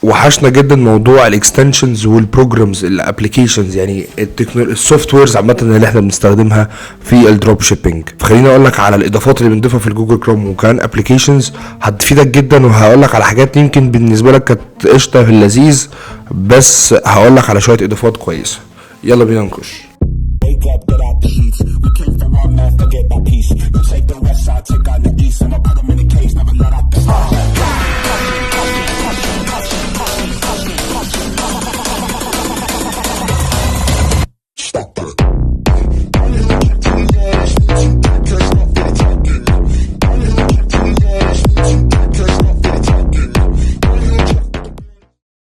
وحشنا جدا موضوع ال extensions وال programs ال applications، يعني ال softwares عامة اللي احنا بنستخدمها في ال drop shipping. فخليني اقول لك على الاضافات اللي بنضيفها في ال Google Chrome وكمان applications هتفيدك جدا، وهقول لك على حاجات يمكن بالنسبة لك كانت قشطه في اللذيذ، بس هقول لك على شوية اضافات كويسة. يلا بينا نخش. Wake up, get out the sheets. We came from one man, forget that peace. You take the west side, take on the east. I'ma put 'em in a cage, never let out the. Stop that.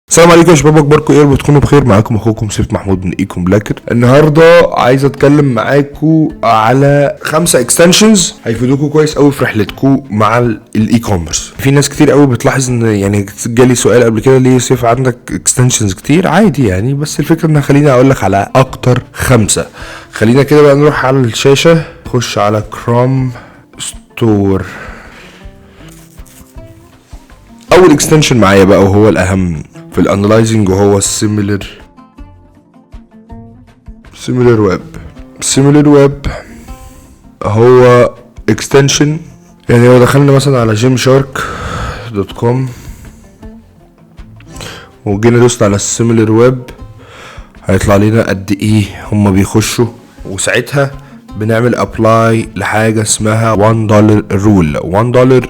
السلام عليكم يا شباب، اخباركم ايه؟ بتكونوا بخير. معاكم اخوكم سيف محمود من Ecom بلاكر. النهارده عايز اتكلم معاكم على 5 extensions هيفيدوكم كويس قوي في رحلتكم مع ال e-commerce. في ناس كتير قوي بتلاحظ ان يعني جالي سؤال قبل كده، ليه سيف عندك extensions كتير؟ عادي يعني، بس الفكرة ان خليني اقول لك على اكتر 5. خلينا كده بقى نروح على الشاشة، خش على Chrome Store. اول extension معايا بقى وهو الاهم في ال analyzing وهو ال Similar Similarweb. Similarweb هو extension، يعني لو دخلنا مثلا على gymshark.com وجينا دوسنا على ال Similarweb هيطلع لنا قد ايه هما بيخشوا، وساعتها بنعمل apply لحاجة اسمها 1 dollar rule. 1 dollar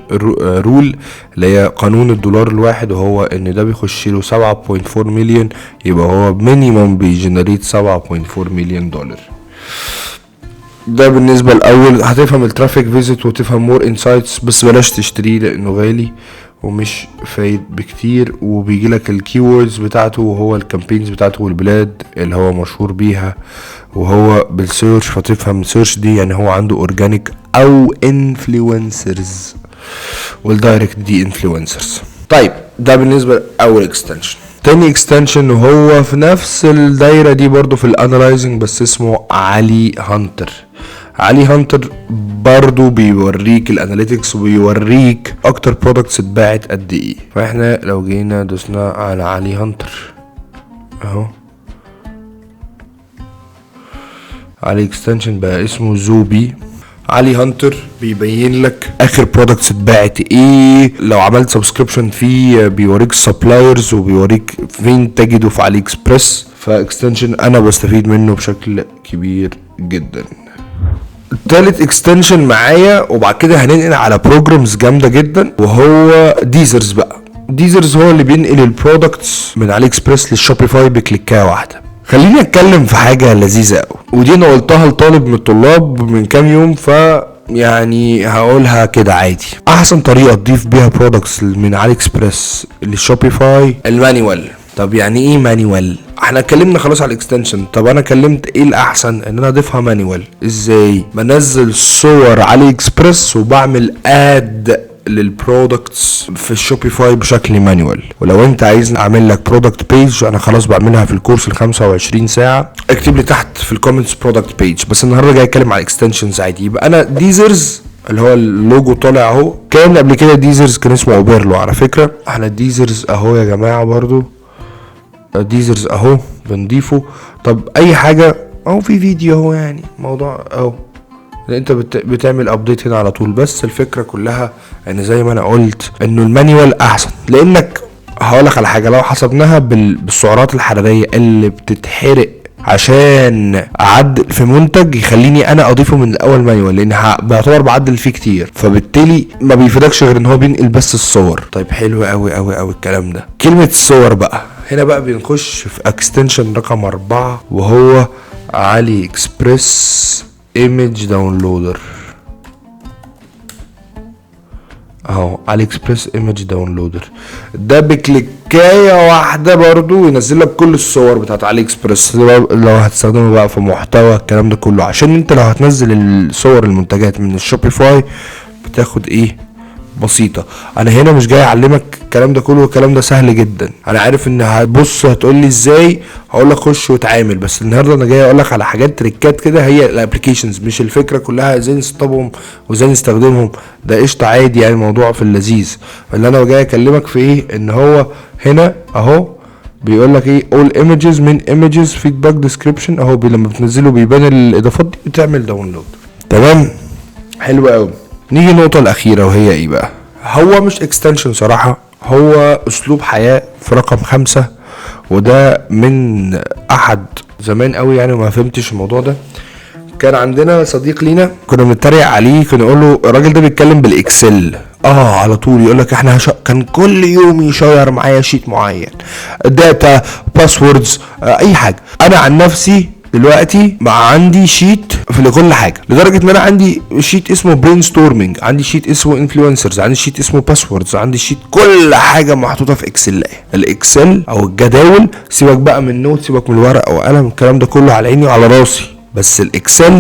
rule اللي هي قانون الدولار الواحد، وهو ان ده بيخش له 7.4 مليون، يبقى هو minimum بي generate 7.4 مليون دولار. ده بالنسبة الاول. هتفهم ال traffic visit وتفهم more insights، بس بلاش تشتريه لانه غالي ومش فايد بكتير. وبيجي لك ال keywords بتاعته وهو ال campaigns بتاعته والبلاد اللي هو مشهور بيها وهو بال search، فتفهم ال search دي يعني هو عنده organic او influencers، وال direct دي influencers. طيب ده بالنسبة لاول extension. تاني extension وهو في نفس الدايرة دي برضو في ال analyzing، بس اسمه Ali Hunter. Ali Hunter برضو بيوريك ال analytics وبيوريك اكتر products اتباعت قد ايه. فاحنا لو جينا دوسنا على Ali Hunter اهو، علي extension بقى اسمه زوبي. Ali Hunter بيبين لك اخر products اتباعت ايه، لو عملت subscription فيه بيوريك suppliers وبيوريك فين تجده في AliExpress. ف extension انا بستفيد منه بشكل كبير جدا. تالت extension معايا وبعد كده هننقل على programs جامدة جدا، وهو DSers بقى. DSers هو اللي بينقل ال products من AliExpress لل Shopify بكليكايه واحدة. خليني اتكلم في حاجة لذيذة قوي، ودي انا قلتها لطالب من الطلاب من كام يوم، ف يعني هقولها كده عادي. احسن طريقه تضيف بيها products من AliExpress لل Shopify ال manual. طب يعني ايه manual؟ احنا اتكلمنا خلاص على ال extension، طب انا كلمت ايه الاحسن؟ ان انا اضيفها manual. ازاي؟ بنزل صور AliExpress وبعمل add لل products في ال Shopify بشكل manual. ولو انت عايز اعمل لك product page انا خلاص بعملها في ال course ال 25 ساعة، اكتب لي تحت في ال comments product page. بس النهارده جاي اتكلم على extensions عادي. يبقى انا DSers اللي هو اللوجو طالع اهو، كان قبل كده DSers كان اسمه Oberlo على فكرة. احنا DSers اهو يا جماعة، برضو DSers اهو بنضيفه. طب اي حاجة اهو في فيديو اهو، يعني موضوع اهو انت بتعمل update هنا على طول. بس الفكرة كلها ان زي ما انا قلت انه ال manual احسن، لانك هقولك على حاجة، لو حسبناها بالسعرات الحرارية اللي بتتحرق عشان اعدل في منتج يخليني انا اضيفه من الاول manual، لان بعتبر بعدل فيه كتير، فبالتالي ما بيفيدكش غير ان هو بينقل بس الصور. طيب حلو قوي قوي قوي الكلام ده. كلمة الصور بقى هنا بقى بنخش في extension رقم 4، وهو AliExpress image downloader. اهو AliExpress image downloader، ده بكليكايه واحدة برضو ينزل لك كل الصور بتاعت AliExpress. لو هتستخدمه بقى في محتوى الكلام ده كله، عشان انت لو هتنزل الصور المنتجات من ال Shopify بتاخد ايه؟ بسيطة. انا هنا مش جاي اعلمك الكلام ده كله، الكلام ده سهل جدا. انا عارف ان هتبص هتقول لي ازاي، هقول لك خش وتعامل، بس النهارده انا جاي اقول لك على حاجات تريكات كده، هي ال applications مش الفكرة كلها ازاي نسطبهم وازاي نستخدمهم، ده قشطه عادي يعني، الموضوع في اللذيذ. اللي انا جاي اكلمك في ايه، ان هو هنا اهو بيقول لك ايه all images من images feedback description اهو، لما بتنزله بيبان الاضافات دي، بتعمل download. تمام، حلو قوي. نيجي النقطة الاخيرة وهي ايه بقى؟ هو مش extension صراحة، هو اسلوب حياة في رقم 5، وده من احد زمان قوي يعني وما فهمتش الموضوع ده. كان عندنا صديق لينا كنا بنتريق عليه، كنا نقول له الراجل ده بيتكلم بال Excel على طول، يقول لك احنا كان كل يوم يشير معايا sheet معين، data، passwords، اي حاجة. انا عن نفسي دلوقتي بقى عندي sheet في لكل حاجة، لدرجة ان انا عندي sheet اسمه brainstorming، عندي sheet اسمه influencers، عندي sheet اسمه passwords، عندي sheet كل حاجة محطوطة في Excel. ال Excel او الجداول، سيبك بقى من note، سيبك من الورق وقلم، الكلام ده كله على عيني وعلى راسي، بس ال Excel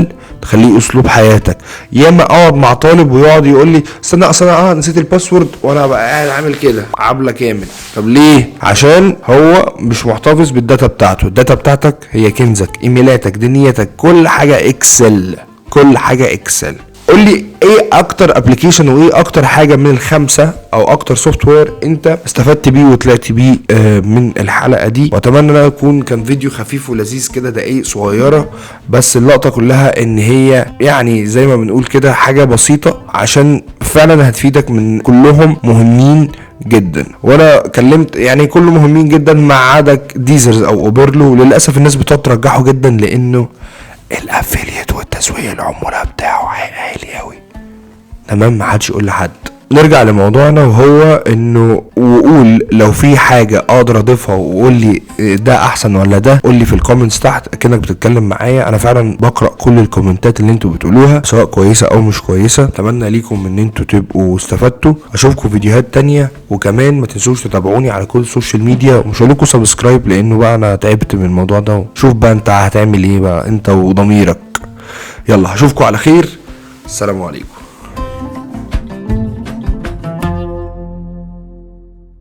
تخليه اسلوب حياتك. ياما اقعد مع طالب ويقعد يقول لي استنى اصل انا نسيت ال password، وانا بقى قاعد عامل كده عبله كامل. طب ليه؟ عشان هو مش محتفظ بال data بتاعته. ال data بتاعتك هي كنزك، ايميلاتك، دنيتك، كل حاجة Excel، كل حاجة Excel. قول لي ايه اكتر application وايه اكتر حاجة من الخمسة او اكتر software انت استفدت بيه وطلعت بيه من الحلقة دي. واتمنى ان يكون كان فيديو خفيف ولذيذ كده، دقايق صغيرة، بس اللقطة كلها ان هي يعني زي ما بنقول كده حاجة بسيطة عشان فعلا هتفيدك، من كلهم مهمين جدا. وانا كلمت يعني كله مهمين جدا ما عدا DSers او Oberlo. للاسف الناس بتقعد ترجحه جدا لانه ال affiliate والتسويق العمولة بتاعه عالي قوي. تمام، ما حدش يقول لحد. نرجع لموضوعنا، وهو انه وقول لو في حاجة اقدر اضيفها وقول لي ده احسن ولا ده، قول لي في ال comments تحت اكنك بتتكلم معايا. انا فعلا بقرا كل الكومنتات اللي انتوا بتقولوها سواء كويسة او مش كويسة. اتمنى ليكم ان انتوا تبقوا استفدتوا. اشوفكم فيديوهات تانية، وكمان ما تنسوش تتابعوني على كل ال social media، ومش هقول لكم subscribe لانه بقى انا تعبت من الموضوع ده. شوف بقى انت هتعمل ايه بقى انت وضميرك. يلا اشوفكم على خير، السلام عليكم.